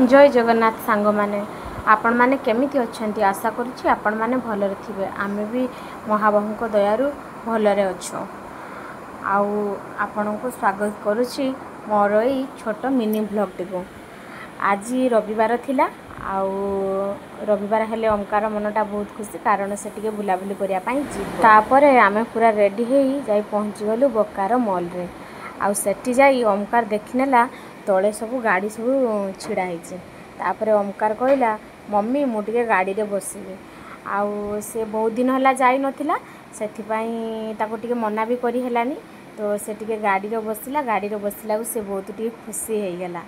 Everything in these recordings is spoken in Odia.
ଜୟ ଜଗନ୍ନାଥ ସାଙ୍ଗମାନେ, ଆପଣମାନେ କେମିତି ଅଛନ୍ତି? ଆଶା କରୁଛି ଆପଣମାନେ ଭଲରେ ଥିବେ। ଆମେ ବି ମହାବାହୁଙ୍କ ଦୟାରୁ ଭଲରେ ଅଛୁ। ଆଉ ଆପଣଙ୍କୁ ସ୍ୱାଗତ କରୁଛି ମୋର ଏଇ ଛୋଟ ମିନି ଭ୍ଲଗ୍ଟିକୁ। ଆଜି ରବିବାର ଥିଲା, ଆଉ ରବିବାର ହେଲେ ଓମକାର ମନଟା ବହୁତ ଖୁସି, କାରଣ ସେ ଟିକେ ବୁଲାବୁଲି କରିବା ପାଇଁ ଯିବ। ତାପରେ ଆମେ ପୁରା ରେଡ଼ି ହେଇ ଯାଇ ପହଞ୍ଚିଗଲୁ ବକାର ମଲ୍ରେ। ଆଉ ସେଠି ଯାଇ ଓମକାର ଦେଖିନେଲା ତଳେ ସବୁ ଗାଡ଼ି ସବୁ ଛିଡ଼ା ହେଇଛି। ତାପରେ ଓମକାର କହିଲା, ମମି ମୁଁ ଟିକେ ଗାଡ଼ିରେ ବସିବି। ଆଉ ସେ ବହୁତ ଦିନ ହେଲା ଯାଇନଥିଲା, ସେଥିପାଇଁ ତାକୁ ଟିକେ ମନା ବି କରି ହେଲାନି। ତ ସେ ଟିକେ ଗାଡ଼ିରେ ବସିଲା। ଗାଡ଼ିରେ ବସିଲାକୁ ସେ ବହୁତ ଟିକେ ଖୁସି ହେଇଗଲା।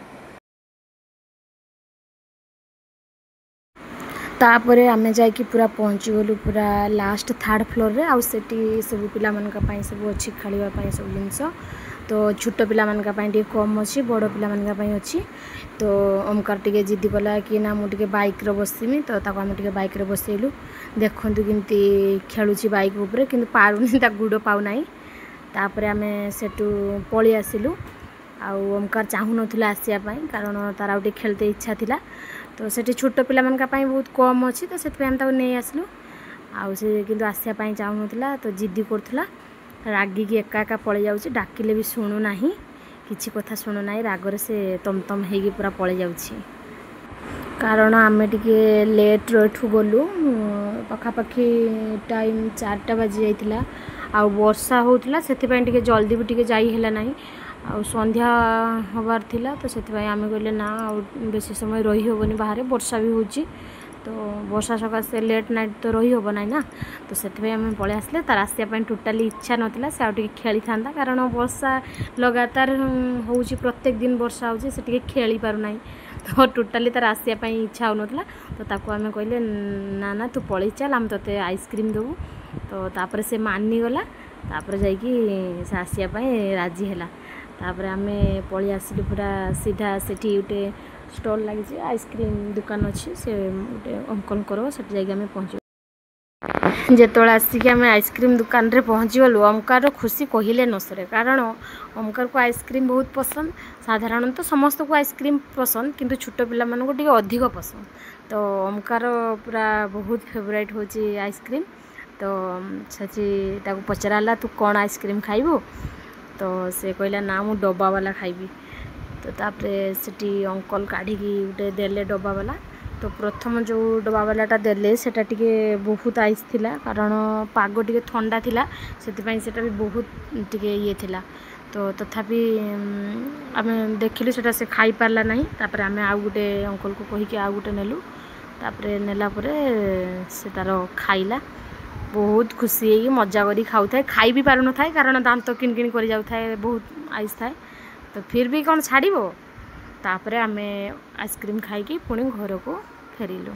ତାପରେ ଆମେ ଯାଇକି ପୁରା ପହଞ୍ଚିଗଲୁ ପୁରା ଲାଷ୍ଟ ଥାର୍ଡ଼ ଫ୍ଲୋରରେ। ଆଉ ସେଠି ସବୁ ପିଲାମାନଙ୍କ ପାଇଁ ସବୁ ଅଛି, ଖେଳିବା ପାଇଁ ସବୁ ଜିନିଷ। ତ ଛୋଟ ପିଲାମାନଙ୍କ ପାଇଁ ଟିକେ କମ୍ ଅଛି, ବଡ଼ ପିଲାମାନଙ୍କ ପାଇଁ ଅଛି। ତ ଓମକାର ଟିକେ ଜିଦି କଲା କି ନା ମୁଁ ଟିକେ ବାଇକ୍ରେ ବସିମି। ତ ତାକୁ ଆମେ ଟିକେ ବାଇକ୍ରେ ବସେଇଲୁ। ଦେଖନ୍ତୁ କେମିତି ଖେଳୁଛି ବାଇକ୍ ଉପରେ, କିନ୍ତୁ ପାରୁନି, ତା ଗୋଡ଼ ପାଉନାହିଁ। ତାପରେ ଆମେ ସେଠୁ ପଳେଇ ଆସିଲୁ। ଆଉ ଓମକାର ଚାହୁଁନଥିଲା ଆସିବା ପାଇଁ, କାରଣ ତାର ଆଉ ଟିକେ ଖେଳତେ ଇଚ୍ଛା ଥିଲା। ତ ସେଠି ଛୋଟ ପିଲାମାନଙ୍କ ପାଇଁ ବହୁତ କମ୍ ଅଛି, ତ ସେଥିପାଇଁ ଆମେ ତାକୁ ନେଇ ଆସିଲୁ। ଆଉ ସେ କିନ୍ତୁ ଆସିବା ପାଇଁ ଚାହୁଁନଥିଲା, ତ ଜିଦି କରୁଥିଲା। ରାଗିକି ଏକା ଏକା ପଳେଇ ଯାଉଛି, ଡାକିଲେ ବି ଶୁଣୁନାହିଁ, କିଛି କଥା ଶୁଣୁନାହିଁ। ରାଗରେ ସେ ତମ ତମ ହେଇକି ପୁରା ପଳେଇ ଯାଉଛି। କାରଣ ଆମେ ଟିକେ ଲେଟ୍ର ଏଠୁ ଗଲୁ, ପାଖାପାଖି ଟାଇମ୍ 4ଟା ବାଜି ଯାଇଥିଲା। ଆଉ ବର୍ଷା ହେଉଥିଲା, ସେଥିପାଇଁ ଟିକେ ଜଲ୍ଦି ବି ଟିକେ ଯାଇ ହେଲା ନାହିଁ। ଆଉ ସନ୍ଧ୍ୟା ହେବାର ଥିଲା, ତ ସେଥିପାଇଁ ଆମେ କହିଲେ ନା ଆଉ ବେଶୀ ସମୟ ରହିହେବନି ବାହାରେ, ବର୍ଷା ବି ହେଉଛି। ତ ବର୍ଷା ସକାଶେ ଲେଟ୍ ନାଇଟ୍ ତ ରହିହେବ ନାହିଁ ନା, ତ ସେଥିପାଇଁ ଆମେ ପଳେଇ ଆସିଲେ। ତାର ଆସିବା ପାଇଁ ଟୋଟାଲି ଇଚ୍ଛା ନଥିଲା, ସେ ଆଉ ଟିକେ ଖେଳିଥାନ୍ତା, କାରଣ ବର୍ଷା ଲଗାତାର ହେଉଛି, ପ୍ରତ୍ୟେକ ଦିନ ବର୍ଷା ହେଉଛି, ସେ ଟିକେ ଖେଳି ପାରୁନାହିଁ। ତ ଟୋଟାଲି ତାର ଆସିବା ପାଇଁ ଇଚ୍ଛା ହେଉନଥିଲା। ତ ତାକୁ ଆମେ କହିଲେ ନା ନା, ତୁ ପଳେଇ ଚାଲ, ଆମେ ତୋତେ ଆଇସ୍କ୍ରିମ୍ ଦେବୁ। ତ ତାପରେ ସେ ମାନିଗଲା, ତାପରେ ଯାଇକି ସେ ଆସିବା ପାଇଁ ରାଜି ହେଲା। ତାପରେ ଆମେ ପଳେଇ ଆସିଲୁ ପୁରା ସିଧା। ସେଠି ଗୋଟେ ଷ୍ଟଲ୍ ଲାଗିଛି, ଆଇସ୍କ୍ରିମ୍ ଦୋକାନ ଅଛି, ସେ ଗୋଟେ ଅଙ୍କଲଙ୍କର, ସେଠି ଯାଇକି ଆମେ ପହଞ୍ଚିଗଲୁ। ଯେତେବେଳେ ଆସିକି ଆମେ ଆଇସ୍କ୍ରିମ୍ ଦୋକାନରେ ପହଞ୍ଚିଗଲୁ, ଓମକାରର ଖୁସି କହିଲେ ନ ସରେ, କାରଣ ଓମକାରକୁ ଆଇସ୍କ୍ରିମ୍ ବହୁତ ପସନ୍ଦ। ସାଧାରଣତଃ ସମସ୍ତଙ୍କୁ ଆଇସ୍କ୍ରିମ୍ ପସନ୍ଦ, କିନ୍ତୁ ଛୋଟ ପିଲାମାନଙ୍କୁ ଟିକେ ଅଧିକ ପସନ୍ଦ। ତ ଓମକାର ପୁରା ବହୁତ ଫେଭରାଇଟ୍ ହେଉଛି ଆଇସ୍କ୍ରିମ୍। ତ ସେଠି ତାକୁ ପଚରା ହେଲା, ତୁ କ'ଣ ଆଇସ୍କ୍ରିମ୍ ଖାଇବୁ? ତ ସେ କହିଲା, ନା ମୁଁ ଡବାବାଲା ଖାଇବି। ତ ତାପରେ ସେଠି ଅଙ୍କଲ କାଢ଼ିକି ଗୋଟେ ଦେଲେ ଡବାବାଲା। ତ ପ୍ରଥମ ଯେଉଁ ଡବାବାଲାଟା ଦେଲେ, ସେଇଟା ଟିକେ ବହୁତ ଆଇସ୍ ଥିଲା, କାରଣ ପାଗ ଟିକେ ଥଣ୍ଡା ଥିଲା, ସେଥିପାଇଁ ସେଇଟା ବି ବହୁତ ଟିକେ ଇଏ ଥିଲା। ତ ତଥାପି ଆମେ ଦେଖିଲୁ ସେଇଟା ସେ ଖାଇପାରିଲା ନାହିଁ। ତାପରେ ଆମେ ଆଉ ଗୋଟେ ଅଙ୍କଲକୁ କହିକି ଆଉ ଗୋଟେ ନେଲୁ। ତାପରେ ନେଲା ପରେ ସେ ତା'ର ଖାଇଲା, ବହୁତ ଖୁସି ହେଇକି ମଜା କରି ଖାଉଥାଏ। ଖାଇ ବି ପାରୁନଥାଏ, କାରଣ ଦାନ୍ତ କିଣ କିଣ କରି ଯାଉଥାଏ, ବହୁତ ଆଇସ୍ ଥାଏ। ତ ଫିର୍ ବି କ'ଣ ଛାଡ଼ିବ? ତାପରେ ଆମେ ଆଇସ୍କ୍ରିମ୍ ଖାଇକି ପୁଣି ଘରକୁ ଫେରିଲୁ।